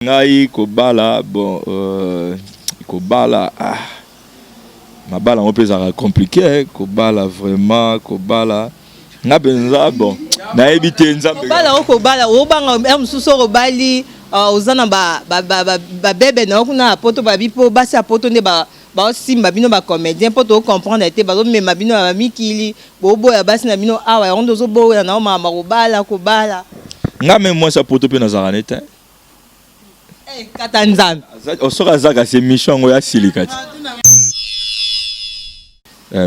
Ngai kobala bon kobala ah mabala yango mpe ezalaka compliqué kobala vraiment kobala nga mpenza bon nayebi te nzambe. Kobala okobala obanga ya mosusu okobali oza na babebe na yo kuna na poto babi mpo basi ya poto nde baosimba bino bacomédien mpo tocomprendre te bazomema bino na bamikili boboya basi na bino awa yango nde ozoboya na yo makambo kobala kobala. Nga me mwasi ya poto mpe nazalaka ne te. Kata nzambe. Soki aza kasi émission yango ya silika ti.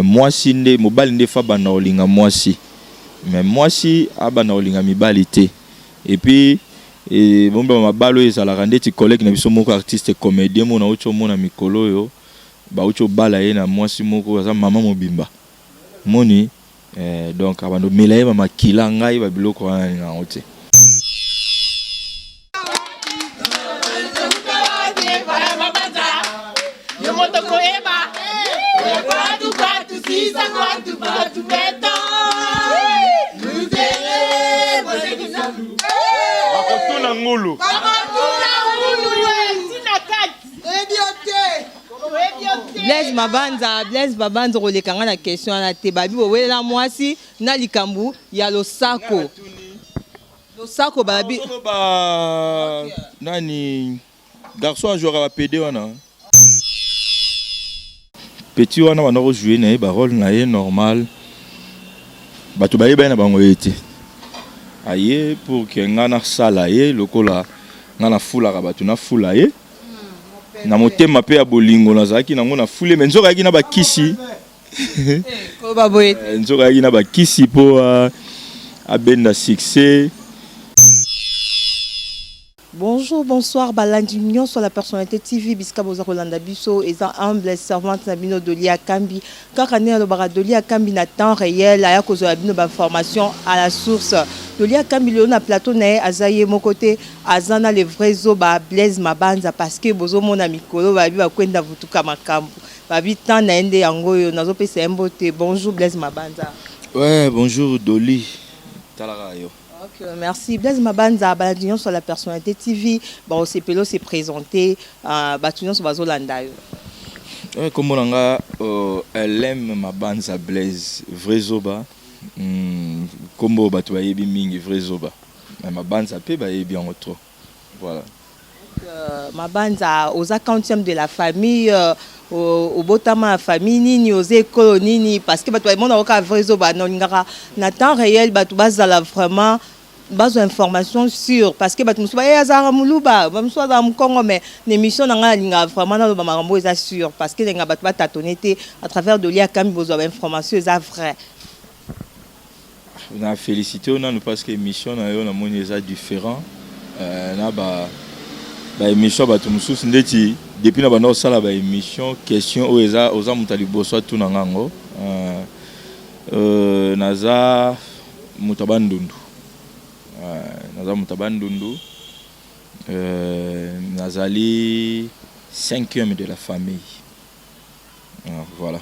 Mwasi nde mobali nde fa banda kolinga mwasi mais mwasi abanda kolinga mibali te. Et puis bomba mabala oyo ezalaka ndeti collègue na biso moko artiste comédien mona auti omona mikolo oyo bauti obala ye na mwasi moko aza mama mobimba moni donc abando mela ye bamakila ngai babiloko wana nalinga yango te. Bakotuna ngulu. Blaise Mabanza, Blaise Mabanza koleka nga na question wana te babi bowelela mwasi na likambo ya losako. Losako babi ba nani garçon ajouaka ba PD wana. Petit wana banda ko jouer na ye ba rôle na ye normal. Bato bayeba ye na bango ye te. Aye pour que nga nasala ye lokola nga nafulaka bato nafula ye. Na motema pe ya bolingo nazalaki nango na fule mais nzoka ayaki na bakisi. Koloba boye. Nzoka ayaki na bakisi po abenda succès. Bonjour, bonsoir, balandi nyonso la personnalité TV bisika boza kolanda biso eza humble servante na bino Dolly Akambi kaka nde alobaka Dolly Akambi na temps réel aya kozwa bino ba information à la source. Dolly Akambi lelo na plateau na ye aza ye moko te aza na le vrai zoba Blaise Mabanza parce que bozomona mikolo babi bakwenda vutuka makambo babi temps na ye nde yango oyo nazopesa ye mbote. Bonjour Blaise Mabanza. Ouais, bonjour Dolly. Talaka yo. Ok, merci. Blaise Mabanza, balandi nyonso la personnalité TV, baosepelo se présenter, bato nyonso bazolanda yo. Ouais, kombo na nga LM Mabanza Blaise, vrai zoba. Kombo bato bayebi mingi vrai zoba. Mais Mabanza pe bayebi yango trop. Voilà. Mabanza, oza quantième de la famille, obotama ya famille nini, oza ekolo nini, parce que bato bamona oka vrai zoba na olingaka na temps réel bato bazala vraiment bazwa information sûre parce que bato mosusu baye azalaka moluba, bato mosusu azalaka mokongo, mais na émission na ngai nalingaka vraiment naloba makambo eza sûre parce que nalinga bato batatone te à travers Dolly Akambi bozwa ba information eza vrai. Na félicité yo nanu parce que émission na yo namoni eza différent na ba émission bato mosusu ndeti depuis na banda kosala ba émission question oyo eza oza moto ya liboso atuna nga yango. Naza moto ya Bandundu, naza moto ya Bandundu, nazali cinquième de la famille. Voilà.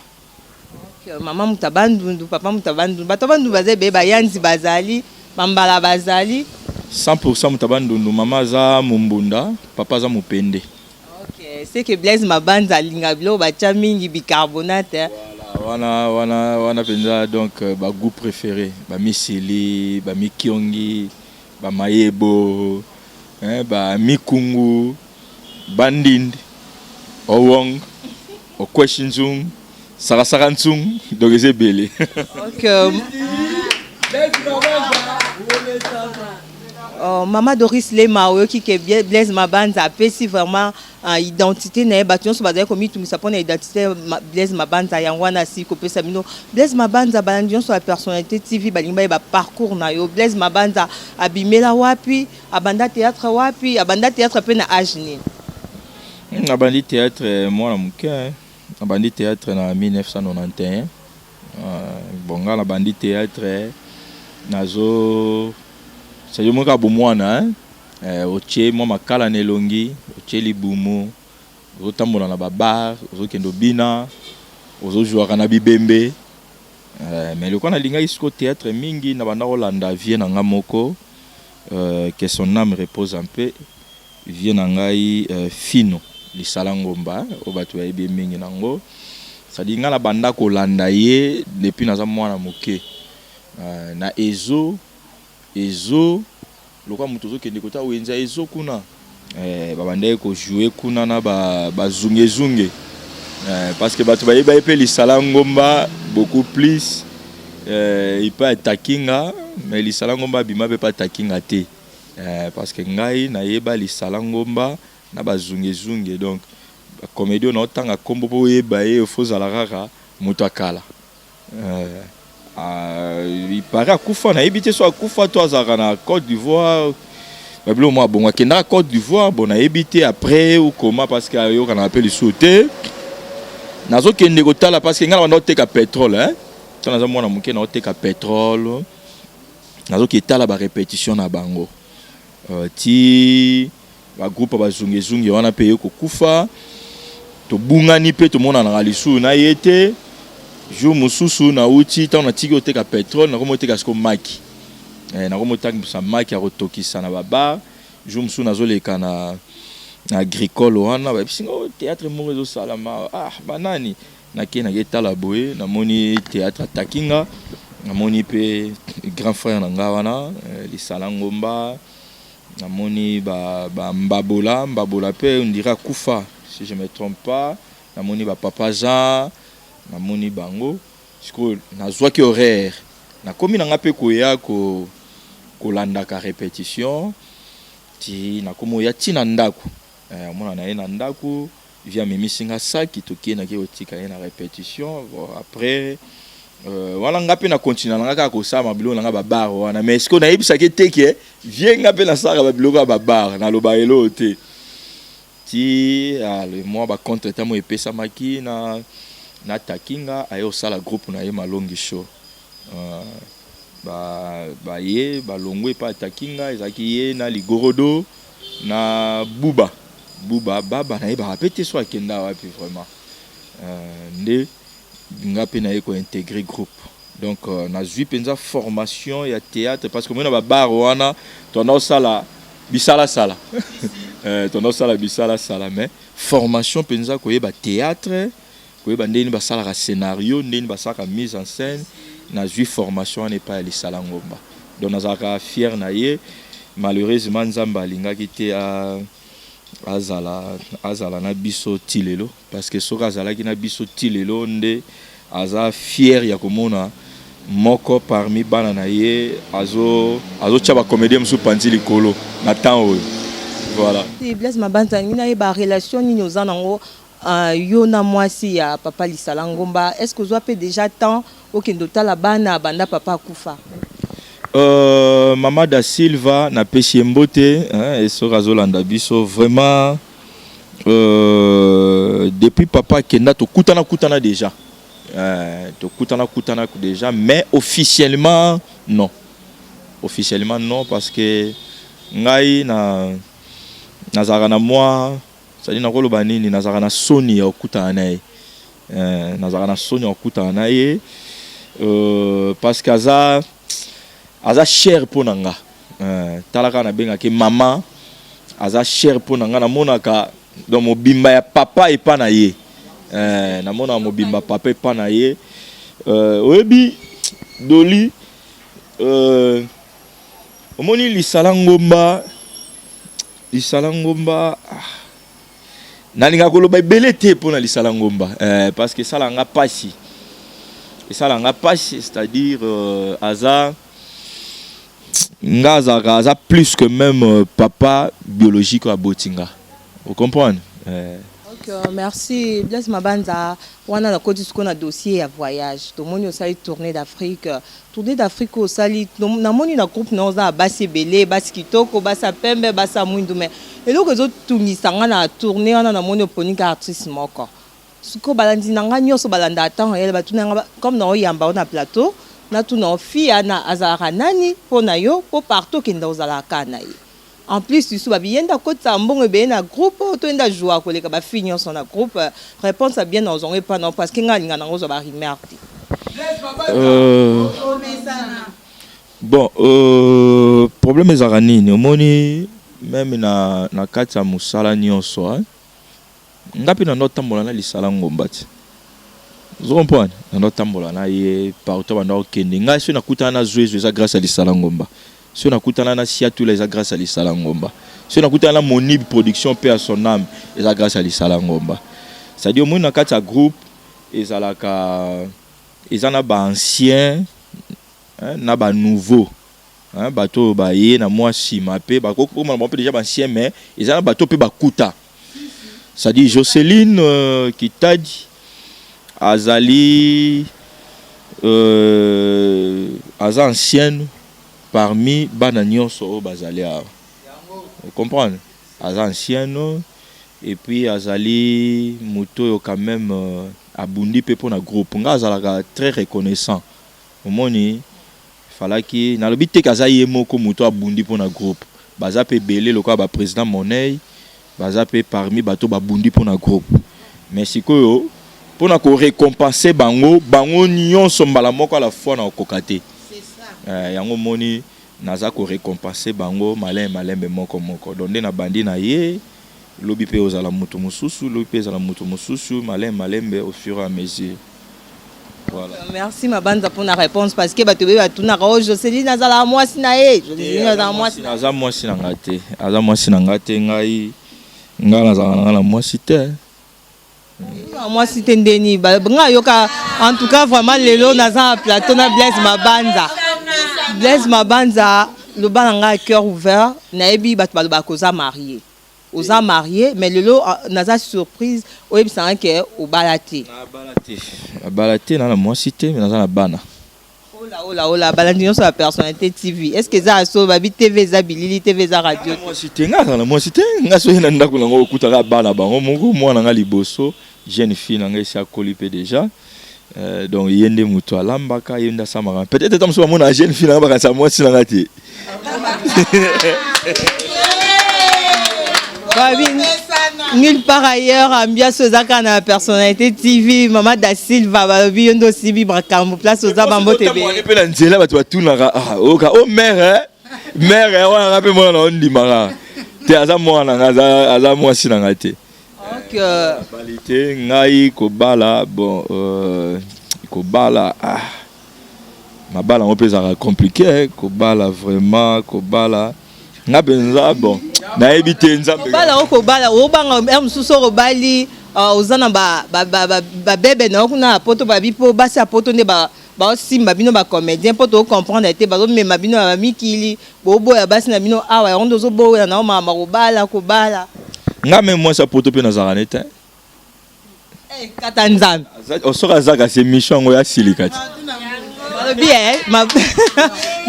Okay, mama moto ya Bandundu, papa moto ya Bandundu, bato ya Bandundu baza ebele, bayanzi bazali, bambala bazali. 100% moto ya Bandundu, mama aza mombunda, papa aza mopende. Ok, c'est que Blaise Mabanza alinga biloko batia mingi bicarbonate. Voilà, wana wana wana penza donc ba goût préféré, ba misili, ba mikiongi, ba mayebo, hein, ba mikungu, bandindi, owong, okweshi nzung, sarasara nzung, donc eza ebele. Ok. Oh, Mama Doris Lema oyoki ke Blaise Mabanza apesi vraiment identité na ye, bato nyonso bazali komitungisa mpona identité Blaise Mabanza, yango wana asili kopesa bino Blaise Mabanza. Balandi nyonso ya personnalité TV balingi bayeba parcours na yo. Blaise Mabanza abimela wapi, abanda théâtre wapi, abanda théâtre mpe na âge nini? Abandi théâtre mwana moke, abandi théâtre na 1991. Bon, nga nabandi théâtre nazo c'est moi kaka bomwana, hein? Otie mwa makala na elongi, otie libumu, ozotambola na babar, ozokende obina, ozojwaka na bibembe. Mais lokola nalingaki siko théâtre mingi, na banda kolanda vie na nga moko, que son âme repose en paix. Vieux na ngai Fino Lisala Ngomba oyo batu bayebi ye mingi nango. C'est à dire nga na banda kolanda ye depuis naza mwana moke na Ezo, Ezo lokola mutu ozo kende kota wenze ya Ezo kuna ba bandaki ko jouer kuna na ba zunge zunge parce que batu bayeba ye pe Lisala Ngomba beaucoup plus epai ya Takinga mais Lisala Ngomba abima pe epai ya Takinga te. Eh parce que ngai na yeba lisala ngomba na ba zunge zunge donc ba comedie oyo nao tanga kombo po oyeba ye faut ozala kaka mutu ya kala eh il parait akufa nayebi te soki akufa to azalaka na cote d'ivoire ba biloko mwa bongo akendaka cote d'ivoire bon nayebi te après ou comment parce que ayokanaka pe lisusu te nazo kende kotala parce que ngai na banda koteka petrole hein tango naza mwana moke nao teka petrole. Nazo ke tala ba repetition na bango ti ba groupe ya ba zunge zunge wana pe eye kokufa tobungani pe tomonanaka lisusu na ye te jour mosusu nawuti ntango natiki koteka petrole nakomi koteka siko maki eh, nakomi kotangisa maki ya kotokisa na ba bar jour mosusu nazoleka na na agricole wana bayebisi nga oh, théâtre moko ezosalama ah banani Nake nake tala boye namoni theatre Takinga namoni pe grand frère na nga wana Lisala Ngomba namoni ba ba Mbabola Mbabola pe on dirait akufa si je me trompe pas namoni ba papa Jean namoni bango sikoyo nazwaki horaire nakomi na nga pe koya ko kolandaka repetition ti nakomi oya ti na ndaku omona naye na ndaku Vieux amemisi nga saki toke nake kotika ye na repetition bon après wana nga pe na continua na nga kaka kosala ba biloko na nga ba bar wana mais sikoyo nayebisaki ye te ke vieux nga pe nasalaka ba biloko ya ba bar nalobaka eloko te ti le mois ba contre temps moko epesamaki na na takinga aye kosala groupe na ye malongi show ba baye balongwe epai ya takinga ezalaki ye na ligorodo na buba Buba baba nayebaka pe te soki akenda wapi vraiment nde nga pe naye ko integrer groupe donc nazui penza formation ya theatre parce que omoni na ba bar wana tobanda kosala bisala sala tobanda kosala bisala sala mais formation penza koyeba theatre koyeba ndenge nini basalaka scenario ndenge nini basalaka mise en scène nazui formation wana epai ya Lisala Ngomba donc nazalaka fier na ye malheureusement Nzambe alingaki te azala azala na biso ti lelo parce que soki azalaki na biso ti lelo nde aza fier ya komona moko parmi bana na ye azo azotia ba comedien mosusu panzi likolo na temps oyo voilà. Blaise Mabanza nalingi nayeba relation nini oza nango Yo na mwasi ya papa lisala ngomba est ce que ozwa pe dejà temps okende otala bana banda papa akufa? Mama da Silva na pesi ye mbote hein soki azolanda biso vraiment depuis papa akenda tokutana kutana dejà tokutana kutana dejà mais officiellement non officiellement non parce que ngai na nazalaka na mwa C'est à dire nako loba nini nazalaka na soni ya kokutana na ye eh, nazalaka na soni ya kokutana na ye parce que aza aza cher mpo na nga tala kaka nabengaka ye mama aza cher mpo na nga namonaka donc mobimba ya papa epa na ye namonaka mobimba papa epa na ye oyebi Dolly omoni lisala ngomba Lisala ngomba ah. Nalingaka koloba ebele te mpo na lisala ngomba eh, parce que esalaka nga pasi, esalaka nga pasi c'est-à-dire aza nga azalaka aza plus que meme papa biologique oyo aboti nga o comprendre eh. Ok merci Blaise Mabanza wana nakoti sikoyo na dossier ya voyage tomoni osali tournee d'Afrique Tournee d'Afrique oyo osali namoni na groupe na yo oza na basi ebele basi kitoko basi ya pembe basi ya mwindu mais eloko ezo tungisa nga na tournee wana namoni oponi kaka artiste moko sikoyo balandi na nga nionso balandaka temps reel batuna nga comme nao yamba yo na plateau natuna yo fille wana azalaka nani po na yo po partout okenda ozalaka kaka na ye en plus lisusu ba ye nde akotisaka mbongo ebele na groupe to ye nde a jouaka koleka ba fille nionso na groupe reponse ya bien nakozwa ngo epa na yo parce que nga nalinga nanga ozwa ba rumeur te. Bon problème ezalaka nini omoni. Meme na na kati ya mosala nyonso hein, nga mpe nando tambola na lisala ngomba ti. Ozo comprendre? Nando tambola na ye partout abanda kokende. Ngai soki nakutana na Zuezo eza grace ya lisala ngomba. Soki nakutana na Siatula eza grace ya lisala ngomba. Soki nakutana na Monib production paix à son ame eza grace ya lisala ngomba. C'est à dire omoni na kati ya groupe ezalaka eza na ba anciens hein, na ba nouveaux. Hein, bato oyo baye na mwa sima pe bakoki kokoma na bango pe dejà ba anciens mais eza na bato pe bakuta. C'est à dire Joceline euh, Kitadi azali euh, aza ancienne parmi bana nyonso oyo bazali awa. Comprendre? Aza ancienne et puis azali moto oyo quand même euh, abundi pe pona groupe. Nga azalaka très reconnaissant. Omoni falaki nalobi te ke aza ye moko mutu abundi pona groupe baza pe ebele lokola ba president money baza pe parmi bato babundi pona groupe mais sikoyo pona ko recompenser bango bango nionso mbala moko à la fois na kokoka te eh, yango omoni naza ko recompenser bango malembe malembe moko moko donc nde nabandi na ye lobi pe ozala mutu mosusu lobi pe ezala mutu mosusu malembe malembe au fur et à mesure. Voilà. Merci Mabanza pour la réponse parce que bato ba tunaka oh Joceline azala mwasi na ye. Joceline azala mwasi. Aza mwasi na nga te. Aza mwasi na nga te ngai ngai nazala na nga na mwasi te. Mwasi te ndeni nga yoka en tout cas vraiment lelo naza na plateau na Blaise Mabanza. Blaise Mabanza loba na nga cœur ouvert nayebi bato balobaka koza marié. Oza marie mais lelo naza surprise oyebisa nga ke obala te. Nabala te, nabala te na na mwasi te mais naza na bana. Ola ola ola balandi nionso ya personnalite TV est ce que eza ya solo babi TV eza bilili TV eza radio te. Mwasi te nga nazala na mwasi te nga soki na ndaku na nga okuta kaka bana bango moko mwana nga liboso jeune fille na nga esi akoli pe dejà donc ye nde mutu alambaka ye nde asamaka peut etre tango mosusu bamonaka jeune fille na nga bakanisaka mwasi na nga te. Babi, nulle part ailleurs, ambiance oza kaka na personnalité TV, Mama Da Silva, balobi yo nde osibi makambo, place oza bambote ebele. Mpe na nzela bato batunaka, ah, oyoka, oh mère, eh? Mère, eh, wana nga mpe mwana na ondimaka te, aza mwana na nga, aza mwasi na nga te. Donc, bali te ngai kobala, bon, euh, kobala, ah. Mabala yango pe ezalaka complique eh, kobala vraiment kobala nga penza bon nayebi te nzambe. Kobala okobala obanga heure mosusu okobali euh, oza na ba ba ba ba ba bebe na yo kuna na poto babi po basi ya poto nde ba baosimba bino ba comédien po to comprendre te bazomema bino na mikili boboya basi na bino awa yango nde ozoboya na yo makambo kobala kobala. Nga meme mwasi ya poto pe nazalaka ne te. Eh, kata nzambe. Soki aza kasi emission yango ya silika ti. Balobi eh, ma...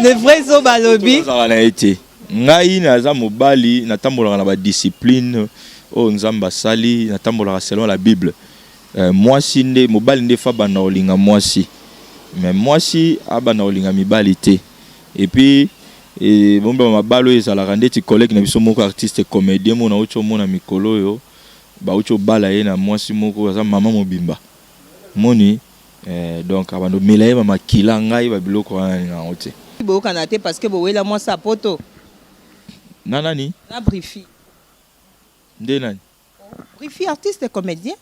le vrai zo balobi. Nazalaka na ye te. Ngai naza mobali natambolaka na ba discipline oyo Nzambe asali, natambolaka selon la Bible. Euh, mwasi nde mobali nde fa banda kolinga mwasi. Mais mwasi abanda kolinga mibali te. Et puis et bomba mabalo ezalaka ndeti collègue na biso moko artiste comédien mona uti omona mikolo oyo Bawuti obala ye na mwasi moko aza maman mobimba omoni eh, donc abanda omela ye ba makila ngai ba biloko wana nalinga yango te. Boyokana te parce que bowela mwasi ya poto. Na nani? Na Brifi. Nde nani? Brifi artiste comedien.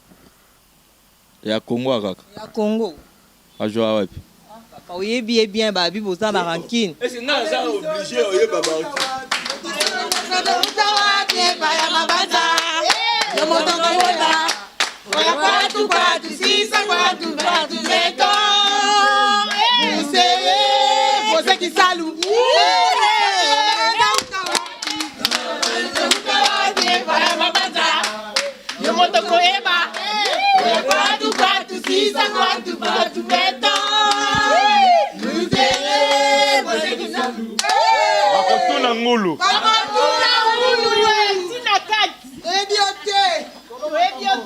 Ya Congo kaka? Ya Congo. Azwa wapi? Ah, papa oyebi ye bien ba bi boza ba rancune. Est-ce que nga naza obligé oyeba ba Bakotuna ngulu.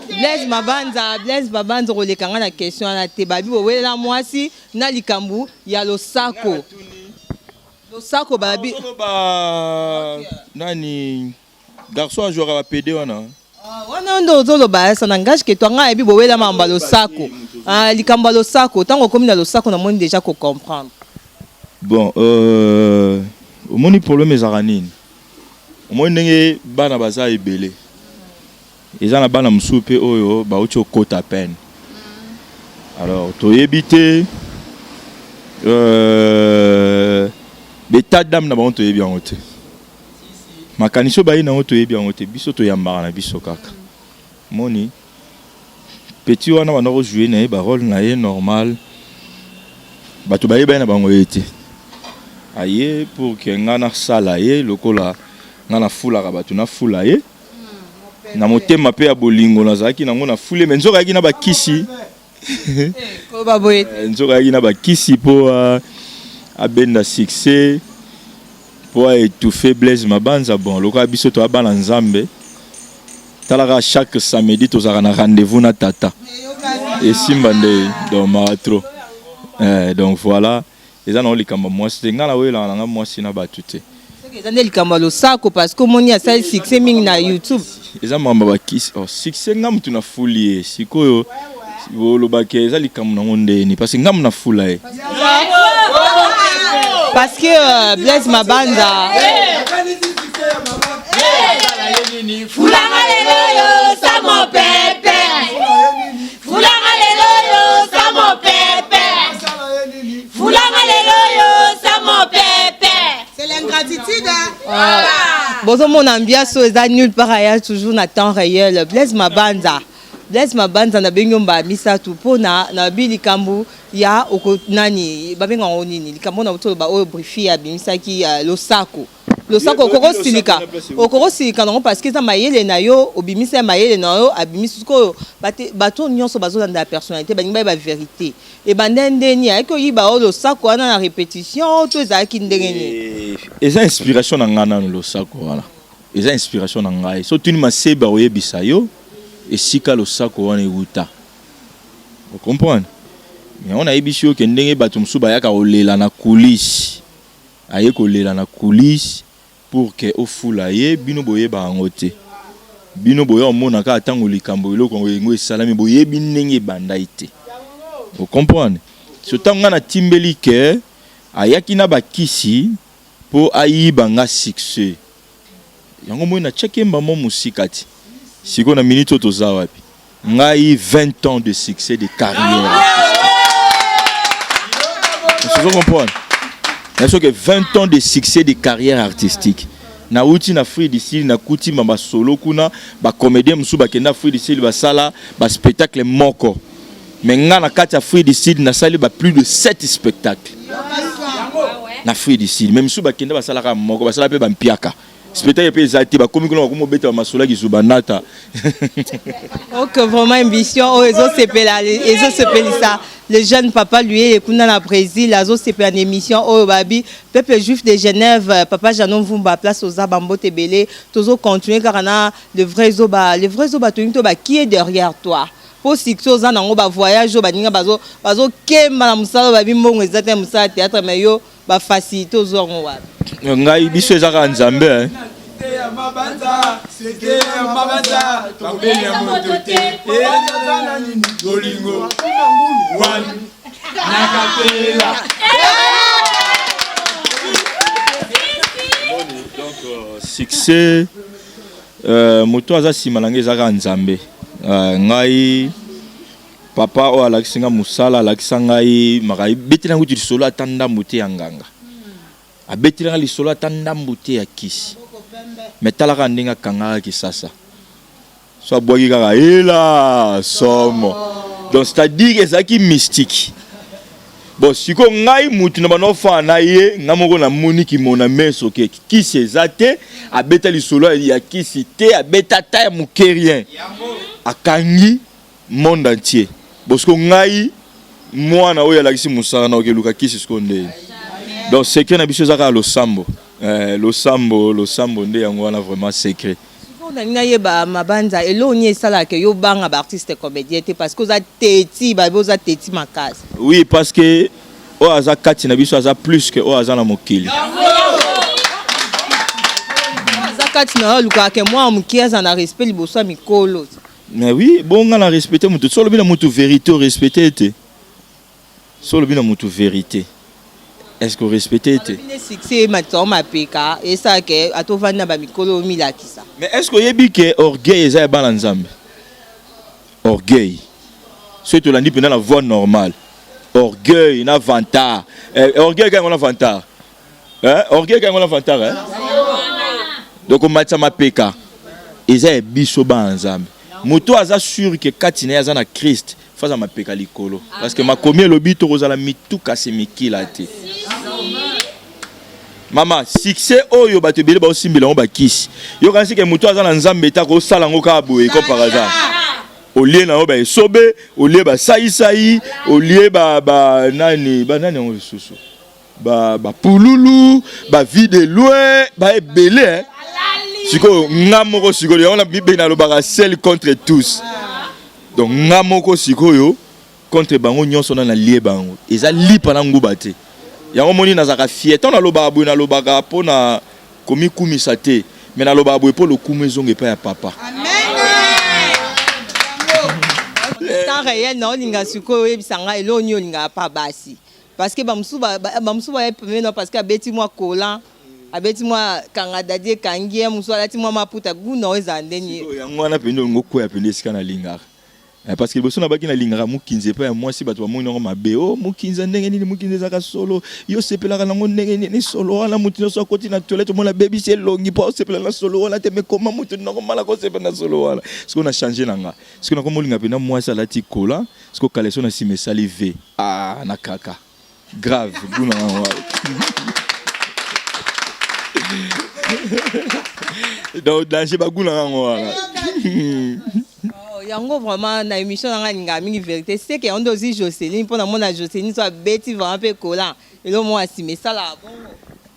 Blaise Mabanza, Blaise Mabanza okoleka nga na question wana te. Babi bowelela mwasi na likambo ya losako. Losako babi. Ba nani garçon ajouaka ba pede wana. Ah, wana nde ozoloba ça n'engage que toi ngai ayebi bowela makambo ya losako ah, likambo ya losako ntango okomi na losako namoni déjà ko comprendre bon euh, omoni problème ezalaka nini? Omoni ndenge bana baza ebele, eza na bana mosusu mpe oyo bauti okota peine. Alors toyebi te l'état d'âme na bango, toyebi yango te. Makanisi oyo baye nango, toyebi yango te. Biso toyambaka na biso kaka. Moni petit wana banda kojouer na ye barôle na ye normal, bato bayeba ye na bango ye te. Aye pour que nga nasala ye lokola nga nafulaka bato, nafula ye na motema mpe ya bolingo nazalaki nango, nafuli. Me nzoka ayaki na bakisi. Koloba boye. Nzoka ayaki na bakisi mpo abenda succès, mpo aétouffe Blaise Mabanza. Bon, lokola biso toya bana Nzambe, talaka, chaque samedi tozalaka na rendez-vous na tata esimba nde. Donc mara trop. Donc voilà, eza nango likambo ya mwasi te. Ngai nawelaka nanga mwasi na bato te. Soki eza nde likambo ya losako, parce que omoni asali succès mingi na YouTube. Eza makambo ya bakisi. Oh, succès, nga mutu nafuli ye. Sikoyo olobaki eza likambo nango ndeni? Parce que nga mutu nafula ye. Parce que Blaise Mabanza Fulanga lelo yo sa mon pepe, fulanga lelo yo sa mon pepe, fulanga lelo yo sa mon pepe. C'est l'ingratitude, hein? Bozomona ambiance oyo eza nulle part aya, toujours na temps réel. Blaise Mabanza, Blaise Mabanza, nabengi yo mbala misato mpona nabi likambo ya oko nani babenga yango nini, likambo na toloba oyo Brifi abimisaki, losako. Losako, okokosilika, okokosilika nango parce que eza mayele na yo, obimisa ya mayele na yo, abimisi. Sikoyo bato nyonso bazolanda ya personnalité balingi bayeba vérité ebanda ndeni ayaki oyiba oyo losako wana na répétition to ezalaki ndenge nini? Eza inspiration na ngai nanu. Losako wana eza inspiration na ngai. So tuni Masebe, oyebisa yo esika losako wana ewuta, ocomprendre yango. Nayebisi yo ke ndenge bato mosusu bayaka kolela na coulisse, aye kolela na coulisse pour que ofula ye. Bino boyeba yango te. Bino boya omona kaka ntango likambo eloko yango esalami, boyebi ndenge ebandai te, ocomprendre. So ntango ngai natimbeli ke ayaki na bakisi mpo ayiba nga succès yango, moi natiaki ye mbamo mosika ti sikoyo na minute oyo toza wapi. Ngai 20 ans de succès de carrière, ozo comprendre na soki 20 ans de succès de carrière artistique. Nauti na Afrique du Sud, nakuti ma basolo kuna, bacomédien mosusu bakenda Afrique du Sud, basala baspectacle moko, mais nga na kati ya Afrique du Sud nasali ba plus de 7 spectacles na Afrique du Sud. Mais mosusu bakenda, basalaka moko, basala mpe bampiaka spectacle mpe eza te. Bakomi kuna, bakomi obeta bamasolo ya kizuba nata. Ok, vraiment ambition oyo ezosepela, ezosepelisa le jeune papa Luyeye kuna na Brésil, azosepela na émission oyo. Babi peuple juif de Genève, papa Jano Mvumba, place oza, bambote ebele. Tozocontinue kaka na le vrai zoba, le vrai zoba. Tolingi to ba qui est derrière toi mpo succès oza nango, bavoyage oyo baninga bazokemba na mosala oyo babi mbongo eza te, mosala ya théâtre, mais yo bafacilité ozwa yango wapi? Ngai, biso eza kaka Nzambe, eh. Mabanza seke ya mabanza, tokobenya moto te. Eza na nini? Bolingo wani nakapela. Donc succès, moto aza nsima na ngai eza kaka Nzambe. Ngai papa oyo alakisi nga mosala, alakisa ngai maka abeteli yango lisolo ata ndambo te ya nganga, abeteli nga lisolo ata ndambo te ya kisi. Me talaka ndenge akangaka kisasa, so abwaki kaka ela somo. Donc c'est-à-dire ezalaki mystique. Bon, sikoyo ngai mutu na bana ofana na ye, ngai moko namoni kimona meso ke kisi eza te. Abeta lisolo ya kisi te, abeta ata ya moke, rien. Akangi monde entier. Bon, sikoyo ngai mwana oyo alakisi mosala na okeluka kisi sikoyo nde. Donc secret na biso eza kaka losambo, losambo, losambo nde yango wana vraiment secret. Sikoyo nalingi nayeba, Mabanza, eloko nini esalaka yo obanga baartiste comédien te? Parce que oza teti, babi oza teti makasi. Oui, parce que oyo aza kati na biso aza plus que oyo aza na mokili. Aza kati na yo, alukaka ke mwana moke aza na respect liboso ya mikolo. Mais oui, bonga na respecte motu. So olobi na motu vérité, orespecte ye te. So olobi na motu vérité. Est ce que orespecte ye te? Balobi nde succès ematisa yo mapeka esala ke ata ovandi na ba mikolo omilakisa. Mais est ce que oyebi ke orgueil eza ya bana nzambe? Orgueil soki tolandi penza na voie normale orgueil na vantard eh, orgueil kaka yango na vantard eh, orgueil kaka yango na vantard eh? Donc komatisa mapeka eza ya biso bana nzambe. Moto aza sur ke kati na ye aza na Christ faza mapeka likolo parce que makomi elobi tokozala mitu kasi mikila te. Mama succès oyo bato ebele baosimbela yango bakisi yokanisi ke moto aza na nzambe te akosala yango kaka boye comme par hasard olie na yo ba esobe olie basaisai olie ba, ba nani ba nani yango lisusu ba bapululu ba vie de loin ba ebele eh. Sikoyo nga moko sikoyo yango na mibe nalobaka seul contre tous donc nga moko sikoyo contre bango nyonso na nalie bango eza lipa na nguba te yango moni nazalaka fier ntango nalobaka boye nalobaka mpo na komikumisa te me nalobaka boye mpo lokumu ezonga epai ya papa. Temps réel na olinga sikoyo oyebisa ngai eloko nini olingaka pa basi parce que bamosusu bamosusu baye pembeni na parce que abeti mwa collant abeti mwa kanga dadi ekangi ye mosusu alati mwa maputa gout na yo ezala ndenge yango wana mpenza olingi okwea mpenza esika nalingaka. Eh, parce que liboso nabaki nalingaka mukinza epai ya mwasi, bato bamoni yango mabe. Oh, mukinza ndenge nini? Mukinza ezalaka solo, yo osepelaka nango ndenge nini? Solo wana moto nyonso akoti na toilette omona abebisi elongi mpo osepela na solo wana te. Mais koma moto normal akosepela na solo wana? Sikoyo na change na nga, sikoyo nakomi olinga mpenza mwasi alati kola, sikoyo caleçon na nsima esali v ah na kaka grave guna na yango donc danger baguna yango wana. Oh, yango vraiment na émission na ngai alingaka mingi vérité seke yango nde ozwi Joceline mpo namona Joceline so abeti vraiment mpe kola eloko moko ya nsima esalaka bongo.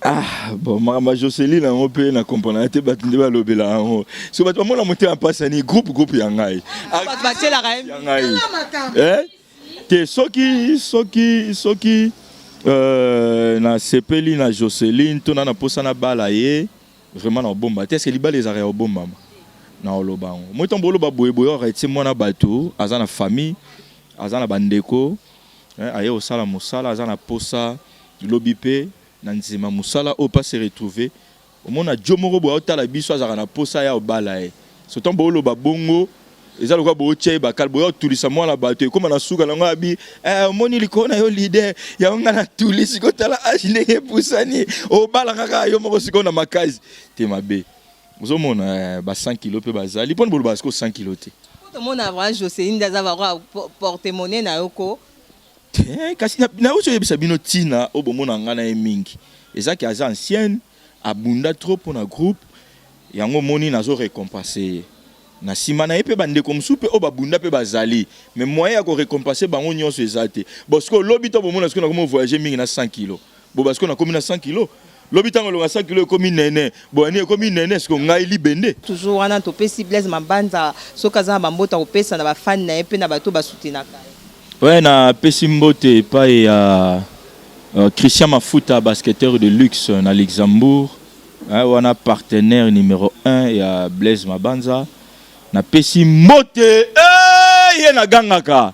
Ah, bon makambo ya Joceline yango mpe na comprendre te bato nde balobela yango so bato bamona motema mpasi ya nini groupe groupe ya ngai bato batielaka ye ya ngai eh? Te soki soki soki euh, na sepeli na Joceline to na na posa na bala ye vraiment na obomba te. Est-ce que libala ezalaka ya obombama? Na oloba yango. Moi ntango boloba boye boye ora etie mwana bato aza na famille, aza na bandeko, hein, aye kosala mosala, aza na posa lobi pe na nzima mosala oyo pa se retrouver. Omona djo moko boye aotala biso azalaka na posa aya obala ye so tango booloba bongo eza lokola bootia ye bakale boya otulisa mwana bato ekoma na suka nango abi eh, omoni likolo na yo leader yango nga natuli sikoyo tala age ndenge epusani obala kaka yo moko sikoyo na makasi te mabe ozomona eh, ba 100 kilo mpe bazali mpona bolobaka sikoyo 100 kilo te. Tomona vraiment Joceline nde aza vraiment porte monnaie na yo ko. Te kasi nauti oyebisa bino tina oyo bomona nga na ye mingi eza ke aza ancienne abunda trop pona groupe yango omoni nazo recompense ye na sima na ye pe ba ndeko mosusu pe oyo babunda pe bazali mais moyen ya ko recompense bango nionso eza te bon sikoyo lobi to bomona sikoyo nakomi voyager mingi na 100 kilo bo ba sikoyo nakomi na 100 kilo lobi tango olonga 100 kilo ekomi nene boyani ekomi nene sikoyo ngai libende. Toujours wana topesi Blaise Mabanza soki aza na ba mbote akopesa na ba fan na ye pe na bato oyo ba soutenaka ye. Ouais na pesi mbote epai ya Christian Mafuta basketteur de luxe na Luxembourg wana partenaire numero un ya Blaise Mabanza na pesi mbote eh ye na gangaka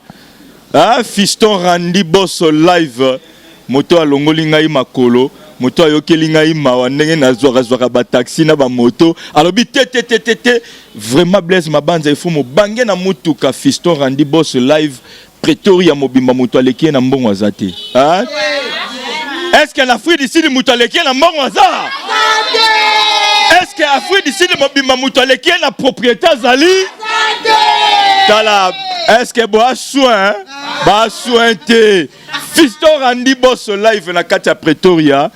ah fiston Randy Boss live moto alongoli ngai makolo moto ayokeli ngai mawa ndenge nazwaka zwaka ba taxi na ba moto alobi te te te te te Vraiment Blaise Mabanza il faut mobange na mutuka fiston Randy Boss live Pretoria mobimba moto aleki ye na mbongo aza te hein? Est-ce que l'Afrique du Sud moto aleki ye na mbongo aza? Est-ce que Afrique du Sud mobimba moto aleki ye na propriété azali? Tala, est-ce que boa soin? Ba soin te. Fiston Randy Boss live na kati ya Pretoria.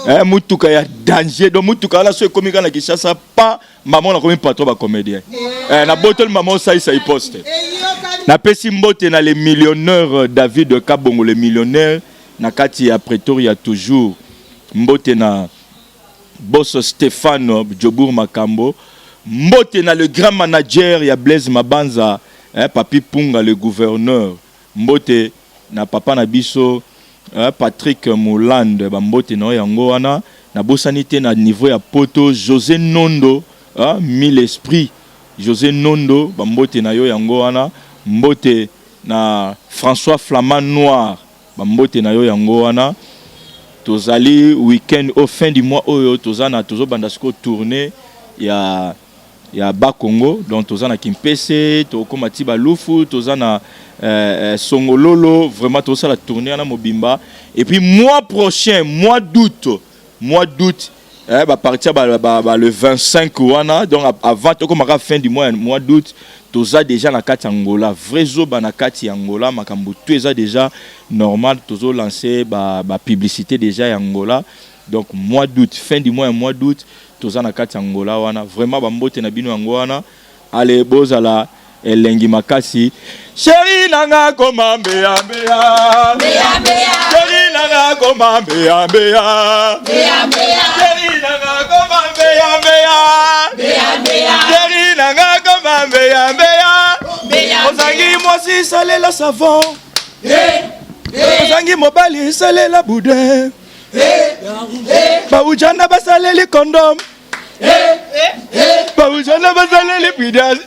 Eh, mutuka ya danger donc mutuka wana so ekomi kaka na Kinshasa pa Maman nakomi patron ba comedien. Eh, na botoli maman osalisa ye poste. Napesi mbote na le millionnaire David Kabongo le millionnaire na kati ya Pretoria toujours. Mbote na boss Stéphane Djobour Makambo. Mbote na le grand manager ya Blaise Mabanza, eh, Papi Punga le gouverneur. Mbote na papa na biso eh, Patrick Moland, ba mbote na yo yango wana. Nabosani te na niveau ya poto Jose Nondo, eh, mille esprits. Jose Nondo, ba mbote na yo yango wana. Mbote na François Flamand Noir, ba mbote na yo yango wana. Tozali week-end au fin du mois oyo toza na tozobanda sikoyo tournée ya ya Bas-Congo. Donc toza na Kimpese, tokóma ti Balufu, toza na Songololo. Vraiment tozosala tournée wana mobimba. Et puis mois prochain, mois d'août, mois d'août, bapartir ba le 25 wana. Donc avant tokomaka fin du mois, mois d'août, toza déjà na kati ya Angola. Vrai zoba na kati ya Angola, makambo tout eza déjà normal. Tozolance bapublicité ba déjà ya Angola. Donc mois d'août, fin du mois ya mois d'août, toza na kati ya Angola wana. Vraiment, bambote na bino yango wana. Ale, bozala elengi makasi. Chéri nanga koma mbeyambeya, chéri nanga koma mbeyambeya, chéri nanga koma mbeyambeya, chéri nanga koma mbeyambeya. Ozangi mwasi, salela savon. Ozangi mobali, salela boudin. Baujana basaleli condom, baujana basaleli pidas.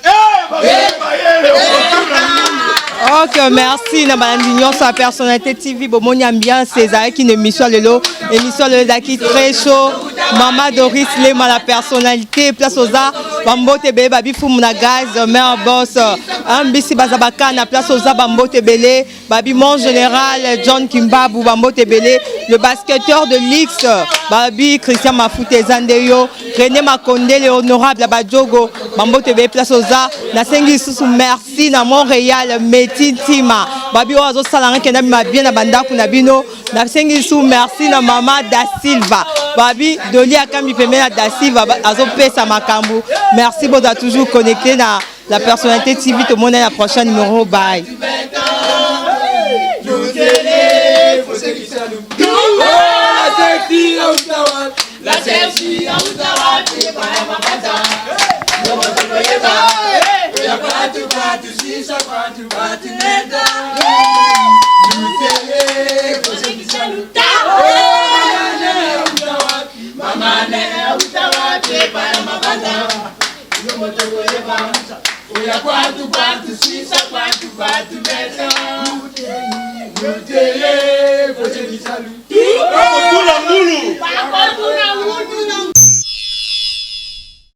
Ok, merci na balandi nyonso ya Personnalité TV. Bomoni ambiance ezalaki na émission lelo. Émission lelo ezalaki très chaud. Mama Doris Lema, la personnalité, place oza, bambote ebele. Babi fumu na gaz, mare boss ambisi, baza bakana, place oza, bambote ebele. Babi mon général John Kimbabu, bambote ebele. Le basketteur de l'X, babi Christian Mafuta, eza nde yo. René Makondele, honorable Badjogo, bambote ebele, place oza. Nasengi lisusu merci na Montréal, Meti Ntima, babi oyo azosalanga kenda bima bien na bandako na bino. Nasengi lisusu merci na mama Da Silva, babi Doli akambi pembeni ya Da Silva, azopesa makambo. Merci, bozala toujours connecté na La Personnalité TV. Tomona na prochain numéro. Bye. La sexy, Oya kwatu kwatu sisa kwatu kwatu meta.